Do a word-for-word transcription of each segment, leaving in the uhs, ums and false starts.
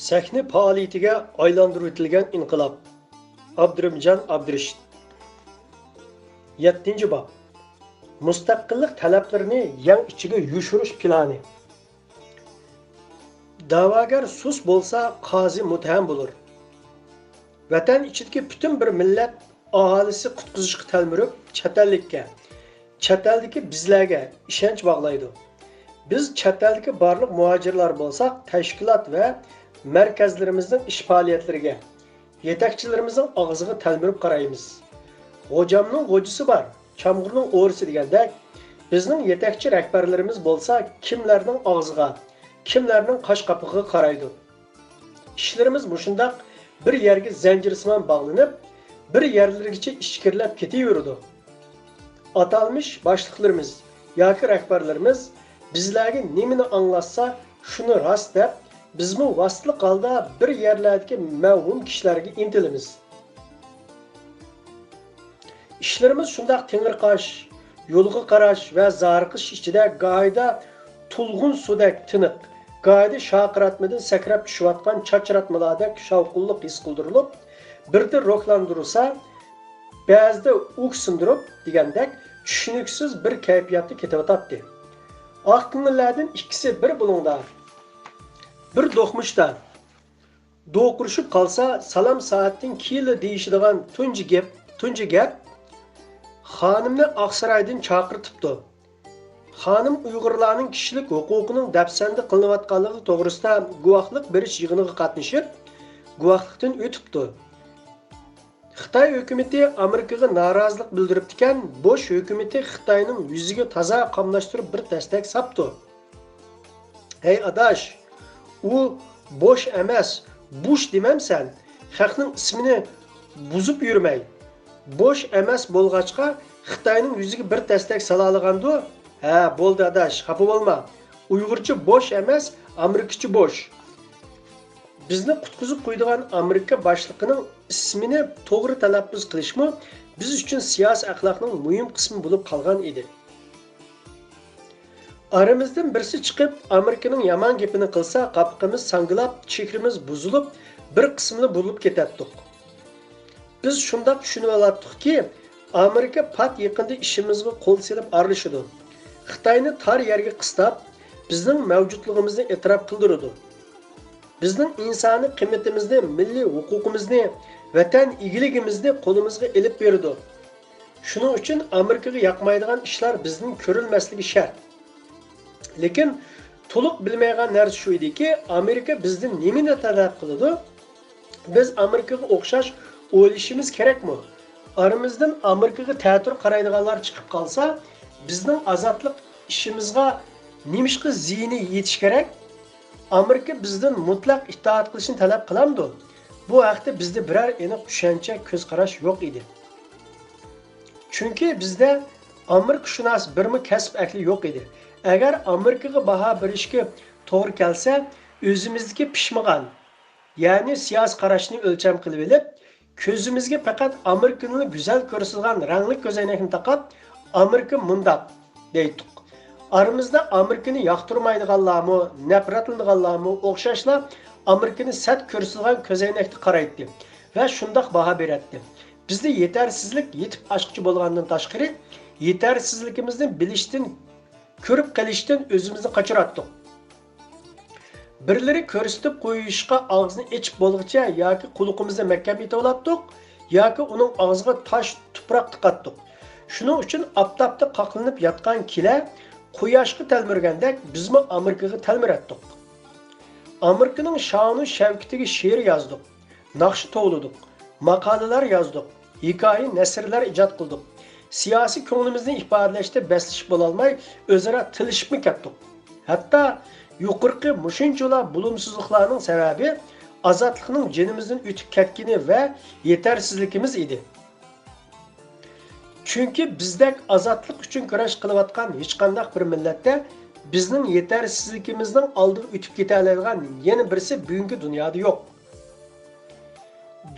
سەھنە پائالىيىتىگە ئايلاندۇرۇۋېتىلگەن ئىنقىلاب. ئابدۇرېھىمجان ئابدۇرېشىت. يەتتىنچى باب. مۇستەقىللىق تەلەپلىرىنى يەڭ ئىچىگە يوشۇرۇش پىلانى. دەۋاگەر سۇس بولسا، قازى مۇتتەھەم بولۇر. ۋەتەن ئىچىدىكى پۈتۈن بىر مىللەت ئاھالىسى قۇتقۇزۇشقا تەلمۈرۈپ، چەت ئەللىككە، چەت ئەلدىكى بىزلەرگە ئىشەنچ باغلايدۇ. بىز چەت ئەلدىكى بارلىق مۇھاجىرلار بولساق، تەشكىلات ۋە مەركەزلىرىمىزنىڭ ئىش پائالىيەتلىرىگە، يېتەكچىلىرىمىزنىڭ ئاغزىغا تەلمۈرۈپ قارايمىز. «غوجامنىڭ غوجىسى بار، چامغۇرنىڭ ئورىسى» دېگەندەك، بىزنىڭ يېتەكچى رەھبەرلىرىمىز بولسا كىملەرنىڭ ئاغزىغا، كىملەرنىڭ قاش قاپىقىغا قارايدۇ؟ ئىشلىرىمىز مۇشۇنداق بىر يەرگە زەنجىرسىمان باغلىنىپ، بىر يەرلىرىگىچە ئىچكىرىلەپ كېتىۋېرىدۇ. ئاتالمىش باشلىقلىرىمىز ياكى رەھبەرلىرىمىز بىزلەرگە نېمىنى ئاڭلاتسا، شۇنى راست دەپ، بىزمۇ ۋاسىتىلىق ھالدا بىر يەرلەردىكى مەۋھۇم كىشىلەرگە ئىنتىلىمىز. ئىشلىرىمىز شۇنداق تېڭىرقاش، يولغا قاراش ۋە زارىقىش ئىچىدە گاھىدا تۇلغۇن سۇدەك تىنىق، گاھىدا شارقىراتمىدىن سەكرەپ چۈشۈۋاتقان چاچراتمىلاردەك شاۋقۇنلۇق ھېس قىلدۇرۇلۇپ، بىردە روھلاندۇرۇلسا، بەزىدە ئۇھسىندۇرۇپ دېگەندەك چۈشىنىكسىز بىر كەيپىياتتا كېتىۋاتاتتى. ئاق كۆڭۈللەردىن ئىككىسى بىر بۇلۇڭدا، بىر دوقمۇشتا، دوقۇرۇشۇپ قالسا، سالام سائەتتىن كېيىنلا دېيىشىدىغان تۇنجى گەپ، تۇنجى گەپ، خانىمنى ئاقسارايدىن چاقىرتىپتۇ. خانىم ئۇيغۇرلارنىڭ كىشىلىك ھوقۇقىنىڭ دەپسەندە قىلىنىۋاتقانلىقى توغرىسىدا گۇۋاھلىق بېرىش يىغىنىغا قاتنىشىپ، گۇۋاھلىقتىن ئۆتۈپتۇ. خىتاي ھۆكۈمىتى ئامېرىكىغا نارازىلىق بىلدۈرۈپتىكەن، بۇش ھۆكۈمىتى خىتاينىڭ يۈزىگە تازا قاملاشتۇرۇپ بىر تەستەك ساپتۇ. ھەي ئاداش، ئۇ بوش ئەمەس، بۇش دېمەمسەن؟ خەقنىڭ ئىسمىنى بۇزۇپ يۈرمەي. بوش ئەمەس بولغاچقا، خىتاينىڭ يۈزىگە بىر تەستەك سالالىغاندۇ؟ ھە، بولدى ئاداش، خاپا بولما. ئۇيغۇرچە بوش ئەمەس، ئامېرىكىچە بوش. بىزنى قۇتقۇزۇپ قويىدىغان ئامېرىكا باشلىقىنىڭ ئىسمىنى توغرا تەلەپپۇز قىلىشمۇ بىز ئۈچۈن سىياسىي ئەخلاقنىڭ مۇھىم قىسمى بولۇپ قالغان ئىدى. ئارىمىزدىن بىرسى چىقىپ، ئامېرىكىنىڭ يامان گېپىنى قىلسا، قاپىقىمىز ساڭگىلاپ، چېھرىمىز بۇزۇلۇپ، بىر قىسمىلا بۇرۇلۇپ كېتەتتۇق. بىز شۇنداق چۈشىنىۋالاتتۇقكى، ئامېرىكا پات يېقىندا ئىشىمىزغا قول سېلىپ ئارىلىشىدۇ. خىتاينى تار يەرگە قىستاپ، بىزنىڭ مەۋجۇتلۇقىمىزنى ئېتىراپ قىلدۇرىدۇ. بىزنىڭ ئىنسانىي قىممىتىمىزنى، مىللىي ھوقۇقىمىزنى، ۋەتەن ئىگىلىكىمىزنى قولىمىزغا ئېلىپ بېرىدۇ. شۇنىڭ ئۈچۈن ئامېرىكىغا ياقمايدىغان ئىشلار بىزدىن كۆرۈلمەسلىكى شەرت. لېكىن تولۇق بىلمەيدىغان نەرسە شۇ ئىدىكى، ئامېرىكا بىزدىن نېمىنى تەلەپ قىلىدۇ؟ بىز ئامېرىكىغا ئوخشاش ئويلىشىمىز كېرەكمۇ؟ ئارىمىزدىن ئامېرىكىغا تەتۈر قارايدىغانلار چىقىپ قالسا، بىزنىڭ ئازادلىق ئىشىمىزغا نېمىشقا زىيىنى يېتىشى كېرەك؟ ئامېرىكا بىزدىن مۇتلەق ئىتائەت قىلىشنى تەلەپ قىلامدۇ؟ بۇ ھەقتە بىزدە بىرەر ئېنىق چۈشەنچە، كۆز قاراش يوق ئىدى. چۈنكى بىزدە ئامېرىكىشۇناس بىرمۇ كەسىپ ئەھلى يوق ئىدى. ئەگەر ئامېرىكىغا باھا بېرىشكە توغرا كەلسە، ئۆزىمىزدىكى پىشمىغان، يەنى سىياسىي قاراشنى ئۆلچەم قىلىۋېلىپ، كۆزىمىزگە پەقەت ئامېرىكىنىلا گۈزەل كۆرسىتىدىغان رەڭلىك كۆزەينەكنى تاقاپ، «ئامېرىكا مۇنداق» دەيتتۇق. ئارىمىزدا ئامېرىكىنى ياقتۇرمايدىغانلارمۇ، نەپرەتلىنىدىغانلارمۇ ئوخشاشلا ئامېرىكىنى سەت كۆرسىتىدىغان كۆزەينەكتە قارايتتى ۋە شۇنداق باھا بېرەتتى. بىزدە يېتەرسىزلىك يېتىپ ئاشقۇچى بولغاندىن تاشقىرى، يېتەرسىزلىكىمىزنى بىلىشتىن، كۆرۈپ قېلىشتىن ئۆزىمىزنى قاچۇراتتۇق. بىرلىرى كۆرسىتىپ قويۇشقا ئاغزىنى ئېچىپ بولغۇچە ياكى قۇلىقىمىزنى مەھكەم ئېتىۋالاتتۇق، ياكى ئۇنىڭ ئاغزىغا تاش، تۇپراق تىقاتتۇق. شۇنىڭ ئۈچۈن ئاپتاپتا قاقلىنىپ ياتقان كىلە قۇياشقا تەلمۈرگەندەك بىزمۇ ئامېرىكىغا تەلمۈرەتتۇق. ئامېرىكىنىڭ شانۇ شەۋكىتىگە شېئىر يازدۇق، ناخشا توۋلىدۇق، ماقالىلەر يازدۇق، ھېكايە، نەسرلەر ئىجاد قىلدۇق. سىياسىي كۆڭلىمىزنى ئىپادىلەشتە بەسلىشىپ بولالماي، ئۆزئارا تىللىشىپمۇ كەتتۇق. ھەتتا يۇقىرىقى مۇشۇنچىلا بولۇمسىزلىقلارنىڭ سەۋەبى ئازادلىقنىڭ جېنىمىزدىن ئۆتۈپ كەتكىنى ۋە يېتەرسىزلىكىمىز ئىدى. چۈنكى بىزدەك ئازادلىق ئۈچۈن كۈرەش قىلىۋاتقان ھېچقانداق بىر مىللەتتە بىزنىڭ يېتەرسىزلىكىمىزنىڭ ئالدىغا ئۆتۈپ كېتەلەيدىغان يەنە بىرسى بۈگۈنكى دۇنيادا يوق.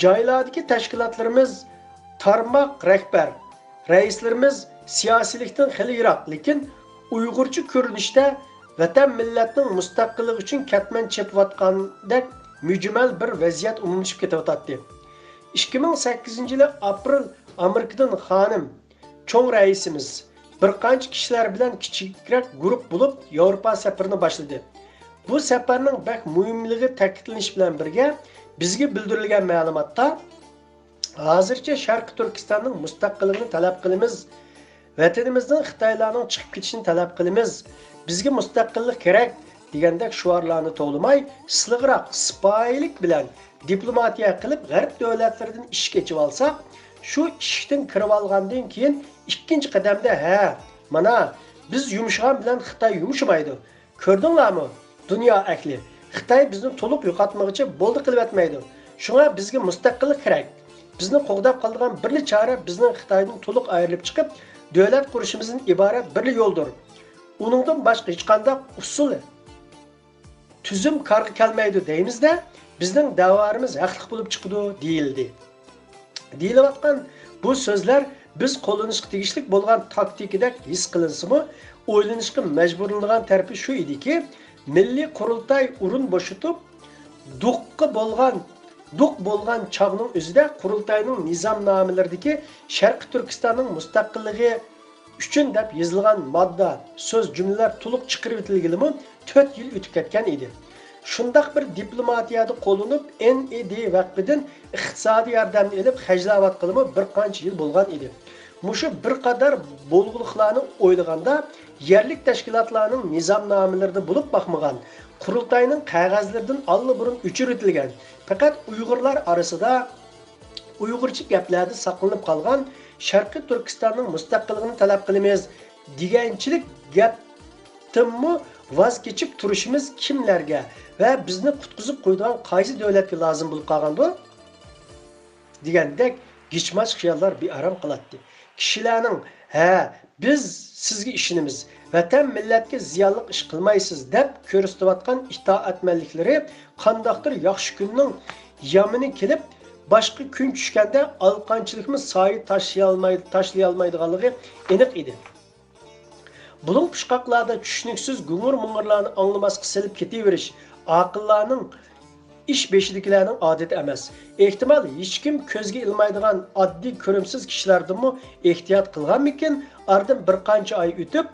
جايلاردىكى تەشكىلاتلىرىمىز، تارماق رەھبەر، رەئىسلىرىمىز سىياسىيلىكتىن خېلى يىراق، لېكىن ئۇيغۇرچە كۆرۈنۈشتە ۋەتەن مىللەتنىڭ مۇستەقىللىقى ئۈچۈن كەتمەن چېپىۋاتقاندەك مۈجمەل بىر ۋەزىيەت ئومۇملىشىپ كېتىۋاتاتتى. ئىككى مىڭ سەككىزىنچى يىلى ئاپرېل ئامېرىكىدىن خانىم چوڭ رەئىسىمىز بىر قانچە كىشىلەر بىلەن كىچىكرەك گۇرۇپ بولۇپ ياۋروپا سەپىرىنى باشلىدى. بۇ سەپەرنىڭ بەك مۇھىملىقى تەكىتلىنىش بىلەن بىرگە، بىزگە بىلدۈرۈلگەن مەلۇماتتا، ھازىرچە شەرقىي تۈركىستاننىڭ مۇستەقىللىقىنى تەلەپ قىلىمىز، ۋەتىنىمىزدىن خىتايلارنىڭ چىقىپ كېتىشىنى تەلەپ قىلىمىز، بىزگە مۇستەقىللىق كېرەك دېگەندەك شوئارلارنى توۋلىماي، سىلىغراق، سىپايىلىك بىلەن دىپلوماتىيە قىلىپ، غەرب دۆلەتلىرىدىن ئىشىك ئېچىۋالساق، شۇ ئىشىكتىن كىرىۋالغاندىن كېيىن ئىككىنچى قەدەمدە، ھە، مانا، بىز يۇمشىغان بىلەن خىتاي يۇمشىمايدۇ. كۆردۈڭلارمۇ؟ دۇنيا ئەھلى، خىتاي بىزنى تولۇق يوقاتمىغۇچە بولدى قىلىۋەتمەيدۇ. شۇڭا بىزگە مۇستەقىللىق كېرەك. بىزنى قوغداپ قالىدىغان بىرلا چارە بىزنىڭ خىتايدىن تولۇق ئايرىلىپ چىقىپ، دۆلەت قۇرۇشىمىزدىن ئىبارەت بىرلا يولدۇر. ئۇنىڭدىن باشقا ھېچقانداق ئۇسۇل، تۈزۈم كارغا كەلمەيدۇ دەيمىز-دە، بىزنىڭ دەۋرىمىز ھەقلىق بولۇپ چىقىدۇ، دېيىلدى. دېيىلىۋاتقان بۇ سۆزلەر بىز قوللىنىشقا تېگىشلىك بولغان تاكتىكىدەك ھېس قىلىنسىمۇ، ئويلىنىشقا مەجبۇرلىنىدىغان تەرىپى شۇ ئىدىكى، مىللىي قۇرۇلتاي ئورۇن بوشىتىپ، دۇققا بولغان، دۇق بولغان چاغنىڭ ئۆزىدە قۇرۇلتاينىڭ نىزامنامىلىرىدىكى شەرقىي تۈركىستاننىڭ مۇستەقىللىقى ئۈچۈن دەپ يېزىلغان ماددا، سۆز، جۈملىلەر تولۇق چىقىرىۋېتىلگىلىمۇ تۆت يىل ئۆتۈپ كەتكەن ئىدى. شۇنداق بىر دىپلوماتىيەدە قوللىنىپ، ئېن ئى دى ۋەقپىدىن ئىقتىسادىي ياردەمنى ئېلىپ خەجلەۋاتقىلىمۇ بىر قانچە يىل بولغان ئىدى. مۇشۇ بىر قەدەر بولغۇلۇقلارنى ئويلىغاندا، يەرلىك تەشكىلاتلارنىڭ نىزامنامىلىرىدا بولۇپ باقمىغان، قۇرۇلتاينىڭ قەغەزلىرىدىن ئاللىبۇرۇن ئۆچۈرۈۋېتىلگەن، پەقەت ئۇيغۇرلار ئارىسىدا ئۇيغۇرچە گەپلەردە ساقلىنىپ قالغان شەرقىي تۈركىستاننىڭ مۇستەقىللىقىنى تەلەپ قىلىمىز دېگەنچىلىك گەپتىنمۇ ۋاز كېچىپ تۇرۇشىمىز كىملەرگە ۋە بىزنى قۇتقۇزۇپ قويىدىغان قايسى دۆلەتكە لازىم بولۇپ قالغاندۇ؟ دېگەندەك گىچماچ خىياللار بىئارام قىلاتتى. كىشىلەرنىڭ، ھە، بىز سىزگە ئىشىنىمىز، ۋەتەن مىللەتكە زىيانلىق ئىش قىلمايسىز دەپ كۆرسىتىۋاتقان ئىتائەتمەنلىكلىرى قانداقتۇر ياخشى كۈننىڭ يامىنى كېلىپ، باشقا كۈن چۈشكەندە ئالىقانچىلىكمۇ سايە تاشلىيالماي-، تاشلىيالمايدىغانلىقى ئېنىق ئىدى. بۇلۇڭ-پۇچقاقلاردا چۈشىنىكسىز گۇڭۇر-مۇڭۇرلارنى ئاڭلىماسقا سېلىپ كېتىۋېرىش ئاقىللارنىڭ ئىش بېشىدىكىلەرنىڭ ئادىتى ئەمەس. ئېھتىمال، ھېچكىم كۆزگە ئىلمايدىغان ئاددىي كۆرۈمسىز كىشىلەردىنمۇ ئېھتىيات قىلغانمىكىن، ئارىدىن بىر قانچە ئاي ئۆتۈپ،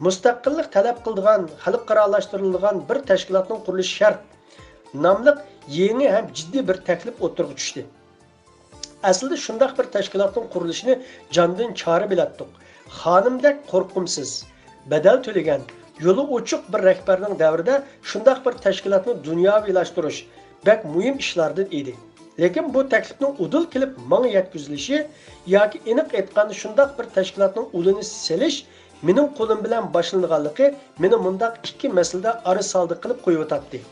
مۇستەقىللىق تەلەپ قىلىدىغان خەلقئارالاشتۇرۇلغان بىر تەشكىلاتنىڭ قۇرۇلۇشى شەرت ناملىق يېڭى ھەم جىددىي بىر تەكلىپ ئوتتۇرىغا چۈشتى. ئەسلىدە شۇنداق بىر تەشكىلاتنىڭ قۇرۇلۇشىنى جاندىن چارە بىلەتتۇق. خانىمدەك قورقۇمسىز، بەدەل تۆلىگەن، يولى ئوچۇق بىر رەھبەرنىڭ دەۋرىدە شۇنداق بىر تەشكىلاتنى دۇنياۋىلاشتۇرۇش بەك مۇھىم ئىشلاردىن ئىدى. لېكىن بۇ تەكلىپنىڭ ئۇدۇل كېلىپ ماڭا يەتكۈزۈلۈشى ياكى ئېنىق ئېيتقاندا شۇنداق بىر تەشكىلاتنىڭ ئۇلىنى سېلىش مېنىڭ قولۇم بىلەن باشلىنىدىغانلىقى مېنى مۇنداق ئىككى مەسىلىدە ئارا سالدى قىلىپ قويۇۋاتاتتى.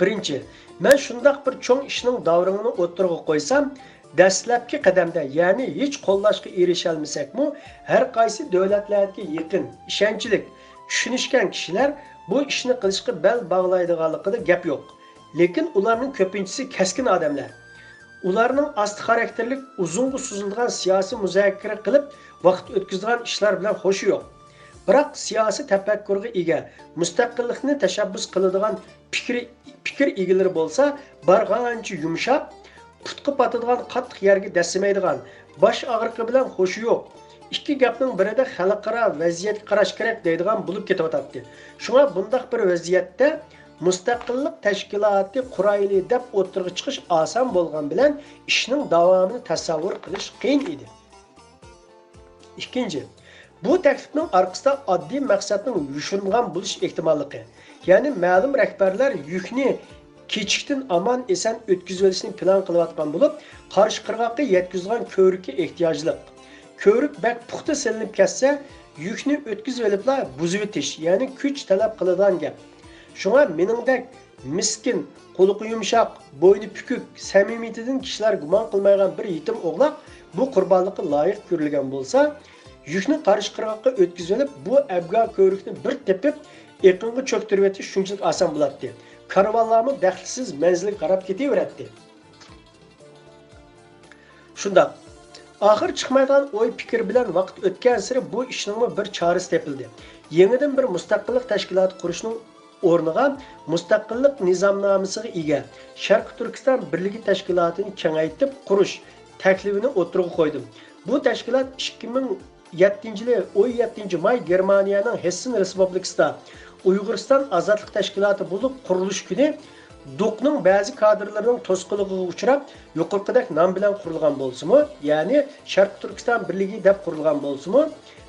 بىرىنچى، مەن شۇنداق بىر چوڭ ئىشنىڭ داۋرىڭىنى ئوتتۇرىغا قويسام، دەسلەپكى قەدەمدە، يەنى ھېچ قوللاشقا ئېرىشەلمىسەكمۇ، ھەر قايسى دۆلەتلەرگە يېقىن، ئىشەنچلىك، چۈشىنىشكەن كىشىلەر بۇ ئىشنى قىلىشقا بەل باغلايدىغانلىقىدا گەپ يوق. لېكىن ئۇلارنىڭ كۆپىنچىسى كەسكىن ئادەملەر. ئۇلارنىڭ ئاستا خاراكتېرلىك، ئۇزۇنغا سوزۇلىدىغان سىياسىي مۇزاكىرە قىلىپ ۋاقىت ئۆتكۈزىدىغان ئىشلار بىلەن خوشى يوق. بىراق سىياسىي تەپەككۇرغا ئىگە، مۇستەقىللىقنى تەشەببۇس قىلىدىغان پىكرى، پىكىر ئىگىلىرى بولسا بارغانچە يۇمشاق، پۇتقا پاتىدىغان قاتتىق يەرگە دەسسىمەيدىغان، باش ئاغرىقى بىلەن خوشى يوق، ئىككى گەپنىڭ بىرىدە خەلقئارا ۋەزىيەتكە قاراش كېرەك دەيدىغان بولۇپ كېتىۋاتاتتى. شۇڭا بۇنداق بىر ۋەزىيەتتە مۇستەقىللىق تەشكىلاتى قۇرايلى دەپ ئوتتۇرىغا چىقىش ئاسان بولغان بىلەن ئىشنىڭ داۋامىنى تەسەۋۋۇر قىلىش قىيىن ئىدى. ئىككىنچى، بۇ تەكلىپنىڭ ئارقىسىدا ئاددىي مەقسەتنىڭ يوشۇرۇنغان بولۇش ئېھتىماللىقى، يەنى مەلۇم رەھبەرلەر يۈكنى كېچىكتىن ئامان-ئېسەن ئۆتكۈزۈۋېلىشنى پىلان قىلىۋاتقان بولۇپ، قارشى قىرغاققا يەتكۈزىدىغان كۆۋرۈككە ئېھتىياجلىق. كۆۋرۈك بەك پۇختا سېلىنىپ كەتسە، يۈكنى ئۆتكۈزۈۋېلىپلا بۇزۇۋېتىش، يەنى كۈچ تەلەپ قىلىدىغان گەپ. شۇڭا مېنىڭدەك مىسكىن، قۇلىقى يۇمشاق، بوينى پۈكۈك، سەمىمىيىتىدىن كىشىلەر گۇمان قىلمايدىغان بىر يېتىم ئوغلاق بۇ قۇربانلىققا لايىق كۆرۈلگەن بولسا، يۈكنى قارشى قىرغاققا ئۆتكۈزۈۋېلىپ، بۇ ئەبگا كۆۋرۈكنى بىر تېپىپ، ئېقىنغا چۆكتۈرۈۋېتىش شۇنچىلىك ئاسان بولاتتى. كارۋانلارمۇ دەخلىسىز مەنزىلگە قاراپ كېتىۋېرەتتى. شۇنداق. ئاخىرى چىقمايدىغان ئوي-پىكىر بىلەن ۋاقىت ئۆتكەنسېرى بۇ ئىشنىڭمۇ بىر چارىسى تېپىلدى. يېڭىدىن بىر مۇستەقىللىق تەشكىلاتى قۇرۇشنىڭ ئورنىغا مۇستەقىللىق نىزامنامىسىغا ئىگە شەرقىي تۈركىستان بىرلىكى تەشكىلاتىنى كېڭەيتىپ قۇرۇش تەكلىپىنى ئوتتۇرىغا قويدۇم. بۇ تەشكىلات ئىككى مىڭ يەتتىنچى يىلى ئون يەتتىنچى ماي گېرمانىيەنىڭ ھېسسېن رېسپۇبلىكىسىدا ئۇيغۇرىستان ئازادلىق تەشكىلاتى بولۇپ قۇرۇلۇش كۈنى دۇكنىڭ بەزى كادىرلىرىنىڭ توسقۇنلۇقىغا ئۇچراپ، يۇقىرىقىدەك نام بىلەن قۇرۇلغان بولسىمۇ، يەنى شەرقىي تۈركىستان بىرلىكى دەپ قۇرۇلغان بولسىمۇ،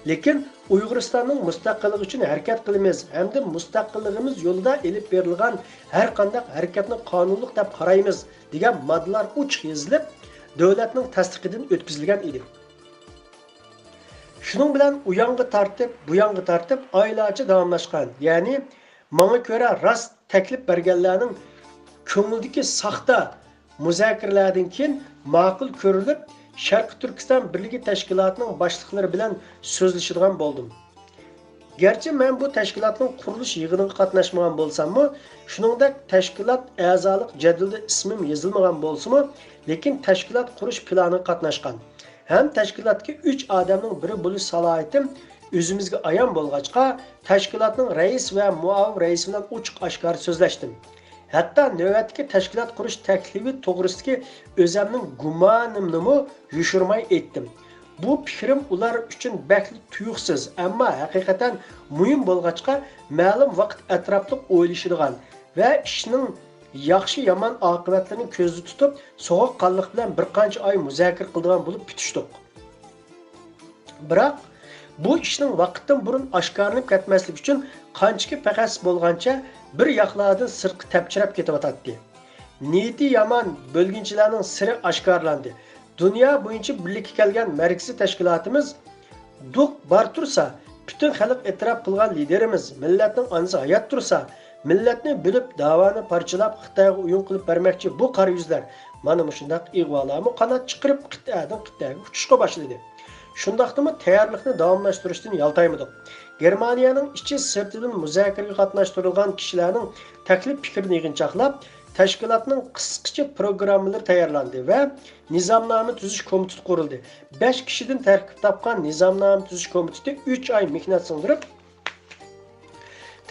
لېكىن ئۇيغۇرىستاننىڭ مۇستەقىللىقى ئۈچۈن ھەرىكەت قىلىمىز ھەمدە مۇستەقىللىقىمىز يولىدا ئېلىپ بېرىلغان ھەر قانداق ھەرىكەتنى قانۇنلۇق دەپ قارايمىز، دېگەن ماددىلار ئوچۇق يېزىلىپ، دۆلەتنىڭ تەستىقىدىن ئۆتكۈزۈلگەن ئىدى. شۇنىڭ بىلەن ئۇيانغا تارتىپ، بۇيانغا تارتىپ ئايلارچە داۋاملاشقان، يەنى ماڭا كۆرە راست تەكلىپ بەرگەنلەرنىڭ كۆڭلىدىكى ساختا مۇزاكىرىلەردىن كېيىن ماقۇل كۆرۈلۈپ، شەرقىي تۈركىستان بىرلىكى تەشكىلاتىنىڭ باشلىقلىرى بىلەن سۆزلىشىدىغان بولدۇم. گەرچە مەن بۇ تەشكىلاتنىڭ قۇرۇلۇش يىغىنىغا قاتناشمىغان بولساممۇ، شۇنىڭدەك تەشكىلات ئەزالىق جەدۋىلىدە ئىسمىم يېزىلمىغان بولسىمۇ، لېكىن تەشكىلات قۇرۇش پىلانىغا قاتناشقان ھەم تەشكىلاتتىكى ئۈچ ئادەمنىڭ بىرى بولۇش سالاھىيىتىم ئۆزىمىزگە ئايان بولغاچقا، تەشكىلاتنىڭ رەئىس ۋە مۇئاۋىن رەئىسى بىلەن ئوچۇق-ئاشكارا سۆزلەشتىم. ھەتتا نۆۋەتتىكى تەشكىلات قۇرۇش تەكلىپى توغرىسىدىكى ئۆزەمنىڭ گۇمانىمنىمۇ يوشۇرماي ئېيتتىم. بۇ پىكرىم ئۇلار ئۈچۈن بەكلا تۇيۇقسىز، ئەمما ھەقىقەتەن مۇھىم بولغاچقا، مەلۇم ۋاقىت ئەتراپلىق ئويلىشىدىغان ۋە ئىشنىڭ ياخشى-يامان ئاقىۋەتلىرىنى كۆزدە تۇتۇپ، سوغۇققانلىق بىلەن بىر قانچە ئاي مۇزاكىرە قىلىدىغان بولۇپ پۈتۈشتۇق. بىراق، بۇ ئىشنىڭ ۋاقىتتىن بۇرۇن ئاشكارىلىنىپ كەتمەسلىكى ئۈچۈن قانچىكى پەخەس بولغانچە بىر ياقلاردىن سىرتقا تەپچىرەپ كېتىۋاتاتتى. نىيىتى يامان بۆلگۈنچىلەرنىڭ سىرى ئاشكارىلاندى. دۇنيا بويىچە بىرلىككە كەلگەن مەركىزىي تەشكىلاتىمىز دۇق بار تۇرسا، پۈتۈن خەلق ئېتىراپ قىلغان لىدېرىمىز، مىللەتنىڭ ئانىسى ھايات تۇرسا، مىللەتنى بۆلۈپ، داۋانى پارچىلاپ، خىتايغا ئويۇن قىلىپ بەرمەكچى بۇ قارا يۈزلەر. مانا مۇشۇنداق ئىغۋالارمۇ قانات چىقىرىپ، قىتئەدىن قىتئەگە ئۇچۇشقا باشلىدى. شۇنداقتىمۇ تەييارلىقنى داۋاملاشتۇرۇشتىن يالتايمىدۇق. گېرمانىيەنىڭ ئىچى سىرتىدىن مۇزاكىرىگە قاتناشتۇرۇلغان كىشىلەرنىڭ تەكلىپ پىكرىنى يىغىنچاقلاپ، تەشكىلاتنىڭ قىسقىچە پروگراممىلىرى تەييارلاندى ۋە نىزامنامە تۈزۈش كومىتېتى قۇرۇلدى. بەش كىشىدىن تەركىب تاپقان نىزامنامە تۈزۈش كومىتېتى ئۈچ ئاي مېھنەت سىڭدۈرۈپ،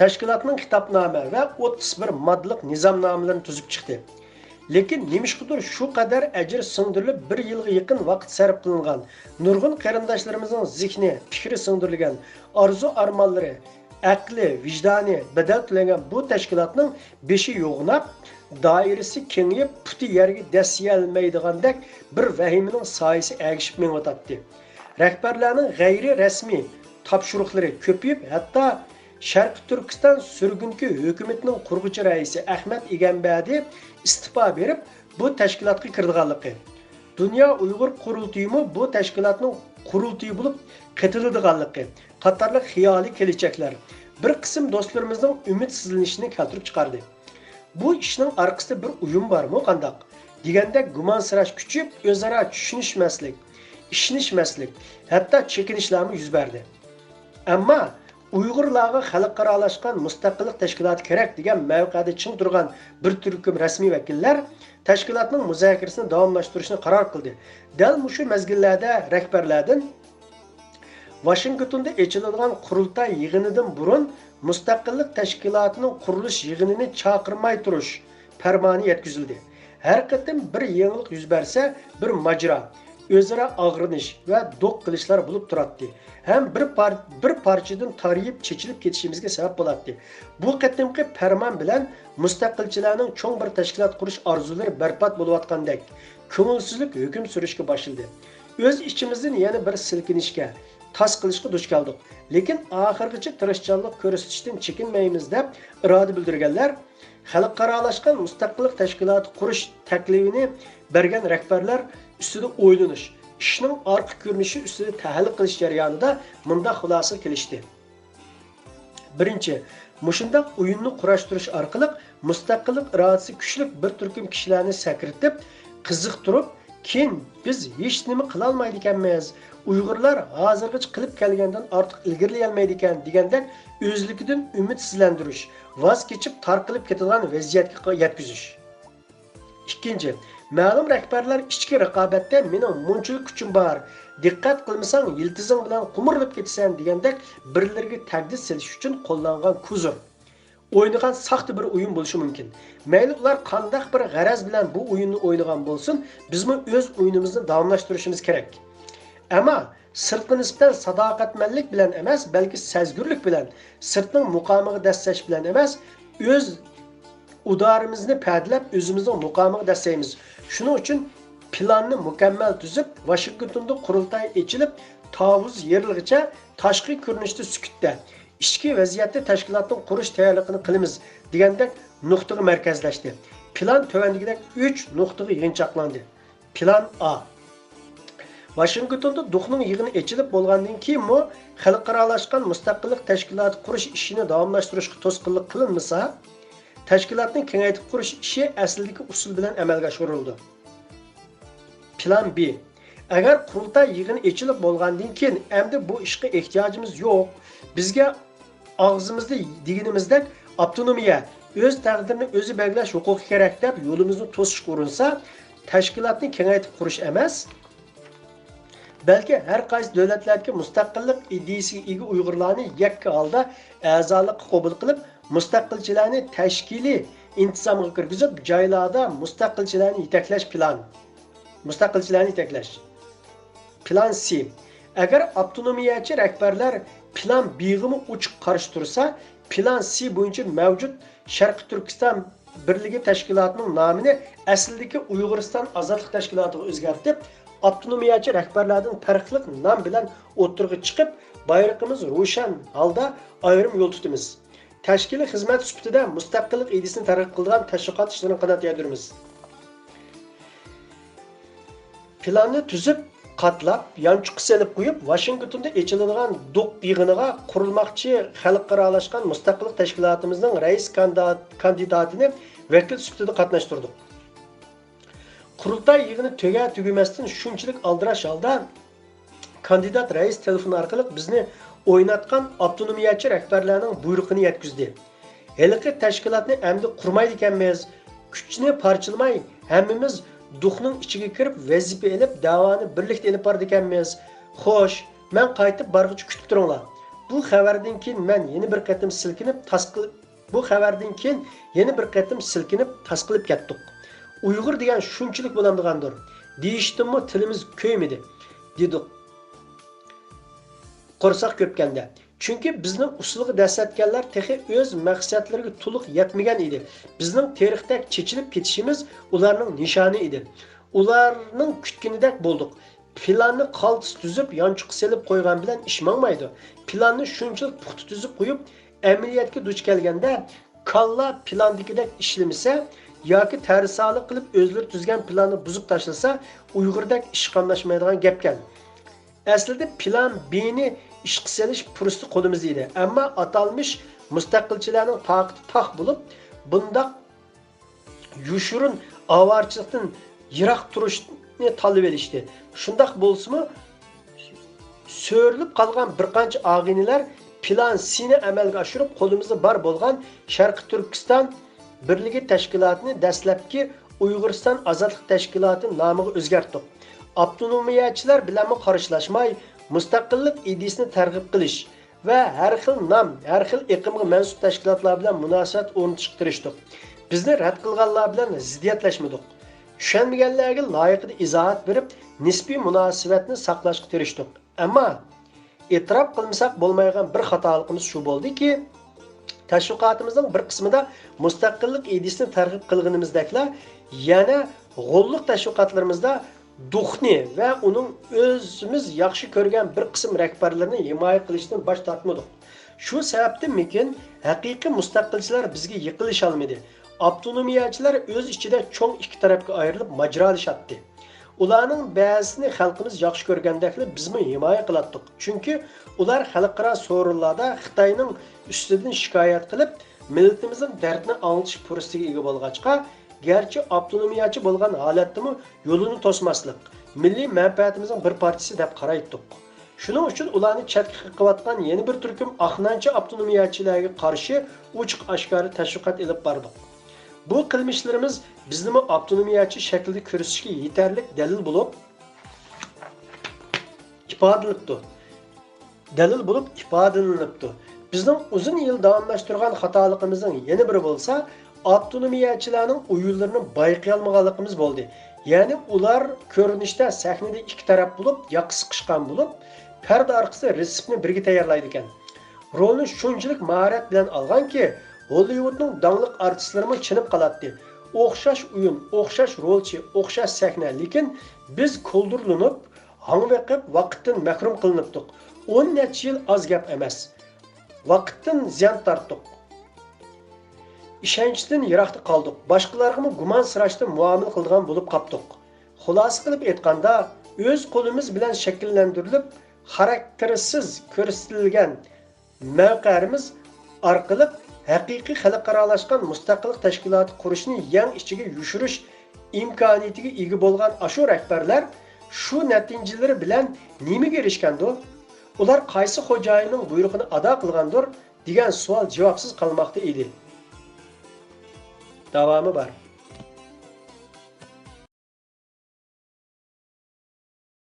تەشكىلاتنىڭ كىتابنامە ۋە ئوتتۇز بىر ماددىلىق نىزامنامىلىرىنى تۈزۈپ چىقتى. لېكىن نېمىشقىدۇر شۇ قەدەر ئەجىر سىڭدۈرۈلۈپ، بىر يىلغا يېقىن ۋاقىت سەرپ قىلىنغان نۇرغۇن قېرىنداشلىرىمىزنىڭ زېھنى، پىكرى سىڭدۈرۈلگەن، ئارزۇ-ئارمانلىرى، ئەقلى، ۋىجدانى بەدەل تۆلەنگەن بۇ تەشكىلاتنىڭ بېشى يوغىناپ، دائىرىسى كېڭىيىپ، پۇتى يەرگە دەسسىيەلمەيدىغاندەك بىر ۋەھىمىنىڭ سايىسى ئەگىشىپ مېڭىۋاتاتتى. رەھبەرلەرنىڭ غەيرىي رەسمىي تاپشۇرۇقلىرى كۆپىيىپ، ھەتتا شەرقىي تۈركىستان سۈرگۈنكى ھۆكۈمىتىنىڭ قۇرغۇچى رەئىسى ئەخمەت ئىگەمبەردى ئىستېپا بېرىپ، بۇ تەشكىلاتقا كىرىدىغانلىقى، دۇنيا ئۇيغۇر قۇرۇلتىيىمۇ بۇ تەشكىلاتنىڭ قۇرۇلتىيى بولۇپ قېتىلىدىغانلىقى قاتارلىق خىيالىي كېلىچەكلەر بىر قىسىم دوستلىرىمىزنىڭ ئۈمىدسىزلىنىشىنى كەلتۈرۈپ چىقاردى. بۇ ئىشنىڭ ئارقىسىدا بىر ئويۇن بارمۇ قانداق؟ دېگەندەك گۇمانسىراش كۈچىيىپ، ئۆزئارا چۈشىنىشمەسلىك، ئىشىنىشمەسلىك، ھەتتا چېكىنىشلەرمۇ يۈز بەردى. ئەمما ئۇيغۇرلارغا خەلقئارالاشقان مۇستەقىللىق تەشكىلاتى كېرەك دېگەن مەۋقەدە چىڭ تۇرغان بىر تۈركۈم رەسمىي ۋەكىللەر تەشكىلاتنىڭ مۇزاكىرىسىنى داۋاملاشتۇرۇشنى قارار قىلدى. دەل مۇشۇ مەزگىللەردە رەھبەرلەردىن ۋاشىنگتوندا ئېچىلىدىغان قۇرۇلتاي يىغىنىدىن بۇرۇن مۇستەقىللىق تەشكىلاتىنىڭ قۇرۇلۇش يىغىنىنى چاقىرماي تۇرۇش پەرمانى يەتكۈزۈلدى. ھەر قېتىم بىر يېڭىلىق يۈز بەرسە، بىر ماجىرا، ئۆزئارا ئاغرىنىش ۋە دوق قىلىشلار بولۇپ تۇراتتى ھەم بىر پار-، بىر پارچىدىن تارىيىپ چېچىلىپ كېتىشىمىزگە سەۋەب بولاتتى. بۇ قېتىمقى پەرمان بىلەن مۇستەقىلچىلەرنىڭ چوڭ بىر تەشكىلات قۇرۇش ئارزۇلىرى بەربات بولۇۋاتقاندەك، كۆڭۈلسىزلىك ھۆكۈم سۈرۈشكە باشلىدى. ئۆز ئىچىمىزدىن يەنە بىر سىلكىنىشكە، تاس قىلىشقا دۇچ كەلدۇق. لېكىن ئاخىرغىچە تىرىشچانلىق كۆرسىتىشتىن چېكىنمەيمىز، دەپ ئىرادە بىلدۈرگەنلەر خەلقئارالاشقان مۇستەقىللىق تەشكىلاتى قۇرۇش تەكلىپىنى بەرگەن رەھبەرلەر ئۈستىدە ئويلىنىش، ئىشنىڭ ئارقا كۆرۈنۈشى ئۈستىدە تەھلىل قىلىش جەريانىدا مۇنداق خۇلاسىگە كېلىشتى. بىرىنچى، مۇشۇنداق ئويۇننى قۇراشتۇرۇش ئارقىلىق مۇستەقىللىق ئىرادىسى كۈچلۈك بىر تۈركۈم كىشىلەرنى سەكرىتىپ، قىزىقتۇرۇپ، كېيىن بىز ھېچنېمە قىلالمايدىكەنمىز، ئۇيغۇرلار ھازىرغىچە قىلىپ كەلگەندىن ئارتۇق ئىلگىرىلىيەلمەيدىكەن دېگەندەك ئۆزلۈكىدىن ئۈمىدسىزلەندۈرۈش، ۋاز كېچىپ تارقىلىپ كېتىدىغان ۋەزىيەتكە يەتكۈزۈش. ئىككىنچى، مەلۇم رەھبەرلەر ئىچكى رىقابەتتە مېنىڭ مۇنچىلىك كۈچۈم بار، دىققەت قىلمىساڭ يىلتىزىڭ بىلەن قومۇرۇلۇپ كېتىسەن دېگەندەك بىرلىرىگە تەھدىت سېلىش ئۈچۈن قوللانغان كوزۇر. ئوينىغان ساختا بىر ئويۇن بولۇشى مۇمكىن. مەيلى ئۇلار قانداق بىر غەرەز بىلەن بۇ ئويۇننى ئوينىغان بولسۇن، بىزمۇ ئۆز ئويۇنىمىزنى داۋاملاشتۇرۇشىمىز كېرەك. ئەمما سىرتقا نىسبەتەن ساداقەتمەنلىك بىلەن ئەمەس، بەلكى سەزگۈرلۈك بىلەن، سىرتنىڭ مۇقامىغا دەسسەش بىلەن ئەمەس، ئۆز ئۇدارىمىزنى پەدىلەپ، ئۆزىمىزنىڭ مۇقامىغا دەسسەيمىز. شۇنىڭ ئۈچۈن پىلاننى مۇكەممەل تۈزۈپ، ۋاشىنگتوندا قۇرۇلتاي ئېچىلىپ، تاۋۇز يېرىلغىچە تاشقى كۆرۈنۈشتە سۈكۈتتە، ئىچكى ۋەزىيەتتە تەشكىلاتنىڭ قۇرۇش تەييارلىقىنى قىلىمىز، دېگەندەك نۇقتىغا مەركەزلەشتى. پىلان تۆۋەندىكىدەك ئۈچ نۇقتىغا يىغىنچاقلاندى. پىلان ئا. ۋاشىنگتوندا دۇخنىڭ يىغىنى ئېچىلىپ بولغاندىن كېيىنمۇ خەلقئارالاشقان مۇستەقىللىق تەشكىلاتى قۇرۇش ئىشىنى داۋاملاشتۇرۇشقا توسقۇنلۇق قىلىنمىسا، تەشكىلاتنى كېڭەيتىپ قۇرۇش ئىشى ئەسلىدىكى ئۇسۇل بىلەن ئەمەلگە ئاشۇرۇلىدۇ. پىلان بى. ئەگەر قۇرۇلتاي يىغىنى ئېچىلىپ بولغاندىن كېيىن ئەمدى بۇ ئىشقا ئېھتىياجىمىز يوق، بىزگە ئاغزىمىزدا دېگىنىمىزدەك ئاپتونومىيە، ئۆز تەقدىرىنى ئۆزى بەلگىلەش ھوقۇقى كېرەك دەپ يولىمىزنى توسۇشقا ئۇرۇنسا، تەشكىلاتنى كېڭەيتىپ قۇرۇش ئەمەس، بەلكى ھەر قايسى دۆلەتلەردىكى مۇستەقىللىق ئىدىيىسىگە ئىگە ئۇيغۇرلارنى يەككە ھالدا ئەزالىققا قوبۇل قىلىپ، مۇستەقىلچىلەرنى تەشكىلىي ئىنتىزامغا كىرگۈزۈپ، جايلاردا مۇستەقىلچىلەرنى يېتەكلەش پىلان. مۇستەقىلچىلەرنى يېتەكلەش. پىلان سى. ئەگەر ئاپتونومىيەچى رەھبەرلەر پىلان بىغىمۇ ئوچۇق قارشى تۇرسا، پىلان سى بويىچە مەۋجۇت شەرقىي تۈركىستان بىرلىكى تەشكىلاتىنىڭ نامىنى ئەسلىدىكى ئۇيغۇرىستان ئازادلىق تەشكىلاتىغا ئۆزگەرتىپ، ئاپتونومىيەچى رەھبەرلەردىن پەرقلىق نام بىلەن ئوتتۇرىغا چىقىپ، بايرىقىمىز روشەن ھالدا ئايرىم يول تۇتىمىز. تەشكىلىي خىزمەت سۈپىتىدە مۇستەقىللىق ئىدىيىسىنى تەرغىب قىلىدىغان تەشۋىقات ئىشلىرىنى قانات يايدۇرىمىز. پىلاننى تۈزۈپ، قاتلاپ، يانچۇققا سېلىپ قويۇپ، ۋاشىنگتوندا ئېچىلىدىغان دۇق يىغىنىغا قۇرۇلماقچى خەلقئارالاشقان مۇستەقىللىق تەشكىلاتىمىزنىڭ رەئىس كاندا-، كاندىداتىنى ۋەكىل سۈپىتىدە قاتناشتۇردۇق. قۇرۇلتاي يىغىنى تۈگەر-تۈگىمەستىن شۇنچىلىك ئالدىراش ھالدا كاندىدات رەئىس تېلېفون ئارقىلىق بىزنى ئويناتقان ئاپتونومىيەچى رەھبەرلەرنىڭ بۇيرۇقىنى يەتكۈزدى. ھېلىقى تەشكىلاتنى ئەمدى قۇرمايدىكەنمىز. كۈچنى پارچىلىماي، ھەممىمىز دۇخنىڭ ئىچىگە كىرىپ ۋەزىپە ئېلىپ، دەۋانى بىرلىكتە ئېلىپ بارىدىكەنمىز. خوش، مەن قايتىپ بارغۇچە كۈتۈپ تۇرۇڭلار. بۇ خەۋەردىن كېيىن مەن يەنە بىر قېتىم سىلكىنىپ تاس قىلىپ، بۇ خەۋەردىن كېيىن يەنە بىر قېتىم سىلكىنىپ تاس قىلىپ كەتتۇق. ئۇيغۇر دېگەن شۇنچىلىك بولامدىغاندۇر، دېيىشتىنمۇ تىلىمىز كۆيمىدى، دېدۇق. قورساق كۆپكەندە. چۈنكى بىزنىڭ ئۇسسۇلغا دەسسەتكەنلەر تېخى ئۆز مەقسەتلىرىگە تولۇق يەتمىگەن ئىدى. بىزنىڭ تېرىقتەك چېچىلىپ كېتىشىمىز ئۇلارنىڭ نىشانى ئىدى. ئۇلارنىڭ كۈتكىنىدەك بولدۇق. پىلاننى قالتىس تۈزۈپ، يانچۇققا سېلىپ قويغان بىلەن ئىش ماڭمايدۇ. پىلاننى شۇنچىلىك پۇختا تۈزۈپ قويۇپ، ئەمەلىيەتكە دۇچ كەلگەندە، كاللا پىلاندىكىدەك ئىشلىمىسە ياكى تەرسالىق قىلىپ ئۆزلىرى تۈزگەن پىلاننى بۇزۇپ تاشلىسا، ئۇيغۇردەك ئىش قاملاشمايدىغان گەپكەن. ئەسلىدە پىلان بىنى ئىشقا سېلىش پۇرسىتى قولىمىزدا ئىدى. ئەمما ئاتالمىش مۇستەقىلچىلەرنىڭ تاقىتى تاق بولۇپ، بۇنداق يوشۇرۇن ئاۋارىچىلىقتىن يىراق تۇرۇشنى تاللىۋېلىشتى. شۇنداق بولسىمۇ، سۆرىلىپ قالغان بىر قانچە ئاغىنىلەر پىلان سىنى ئەمەلگە ئاشۇرۇپ، قولىمىزدا بار بولغان شەرقىي تۈركىستان بىرلىكى تەشكىلاتىنى دەسلەپكى ئۇيغۇرىستان ئازادلىق تەشكىلاتى نامىغا ئۆزگەرتتۇق. ئاپتونومىيەچىلەر بىلەنمۇ قارشىلاشماي، مۇستەقىللىق ئىدىيىسىنى تەرغىب قىلىش ۋە ھەر خىل نام، ھەر خىل ئېقىمغا مەنسۇپ تەشكىلاتلار بىلەن مۇناسىۋەت ئورنىتىشقا تىرىشتۇق. بىزنى رەت قىلغانلار بىلەن زىددىيەتلەشمىدۇق. چۈشەنمىگەنلەرگە لايىقىدا ئىزاھات بېرىپ، نىسپىي مۇناسىۋەتنى ساقلاشقا تىرىشتۇق. ئەمما ئېتىراپ قىلمىساق بولمايدىغان بىر خاتالىقىمىز شۇ بولدىكى، تەشۋىقاتىمىزنىڭ بىر قىسمىدا مۇستەقىللىق ئىدىيىسىنى تەرغىب قىلغىنىمىزدەكلا، يەنە غوللۇق تەشۋىقاتلىرىمىزدا دۇخنى ۋە ئۇنىڭ ئۆزىمىز ياخشى كۆرگەن بىر قىسىم رەھبەرلىرىنى ھىمايە قىلىشتىن باش تارتمىدۇق. شۇ سەۋەبتىنمىكىن، ھەقىقىي مۇستەقىلچىلەر بىزگە يېقىنلىشالمىدى. ئاپتونومىيەچىلەر ئۆز ئىچىدە چوڭ ئىككى تەرەپكە ئايرىلىپ ماجىرالىشاتتى. ئۇلارنىڭ بەزىسىنى خەلقىمىز ياخشى كۆرگەندەكلا بىزمۇ ھىمايە قىلاتتۇق. چۈنكى ئۇلار خەلقئارا سورۇنلاردا خىتاينىڭ ئۈستىدىن شىكايەت قىلىپ، مىللىتىمىزنىڭ دەردىنى ئاڭلىتىش پۇرسىتىگە ئىگە بولغاچقا، گەرچە ئاپتونومىيەچى بولغان ھالەتتىمۇ يولىنى توسماسلىق، مىللىي مەنپەئەتىمىزنىڭ بىر پارچىسى دەپ قارايتتۇق. شۇنىڭ ئۈچۈن ئۇلارنى چەتكە قېقىۋاتقان يەنە بىر تۈركۈم ئاقنانچە ئاپتونومىيەچىلەرگە قارشى ئوچۇق-ئاشكارا تەشۋىقات ئېلىپ باردۇق. بۇ قىلمىشلىرىمىز بىزنىمۇ ئاپتونومىيەچى شەكلىدە كۆرسىتىشكە يېتەرلىك دەلىل بولۇپ ئىپادىلىنىپتۇ. دەلىل بولۇپ ئىپادىلىنىپتۇ. بىزنىڭ ئۇزۇن يىل داۋاملاشتۇرغان خاتالىقىمىزنىڭ يەنە بىرى بولسا، ئاپتونومىيەچىلەرنىڭ ئويۇنلىرىنى بايقىيالمىغانلىقىمىز بولدى. يەنى ئۇلار كۆرۈنۈشتە سەھنىدە ئىككى تەرەپ بولۇپ، ياقا سىقىشقان بولۇپ، پەردە ئارقىسىدا رېتسېپنى بىرگە تەييارلايدىكەن. رولنى شۇنچىلىك ماھارەت بىلەن ئالغانكى، ھوللىۋۇدنىڭ داڭلىق ئارتىسلىرىمۇ چېنىپ قالاتتى. ئوخشاش ئويۇن، ئوخشاش رولچى، ئوخشاش سەھنە، لېكىن بىز كولدۇرلىنىپ، ھاڭۋېقىپ، ۋاقىتتىن مەھرۇم قىلىنىپتۇق. ئون نەچچە يىل ئاز گەپ ئەمەس. ۋاقىتتىن زىيان تارتتۇق. ئىشەنچتىن يىراقتا قالدۇق. باشقىلارغىمۇ گۇمانسىراشتا مۇئامىلە قىلىدىغان بولۇپ قاپتۇق. خۇلاسە قىلىپ ئېيتقاندا، ئۆز قولىمىز بىلەن شەكىللەندۈرۈلۈپ، خاراكتېرسىز كۆرسىتىلگەن مەۋقەلىرىمىز ئارقىلىق ھەقىقىي خەلقئارالاشقان مۇستەقىللىق تەشكىلاتى قۇرۇشنى يەڭ ئىچىگە يوشۇرۇش ئىمكانىيىتىگە ئىگە بولغان ئاشۇ رەھبەرلەر شۇ نەتىجىلىرى بىلەن نېمىگە ئېرىشكەندۇ؟ ئۇلار قايسى خوجايىننىڭ بۇيرۇقىنى ئادا قىلغاندۇر؟ دېگەن سوئال جاۋابسىز قالماقتا ئىدى. داۋامى بار.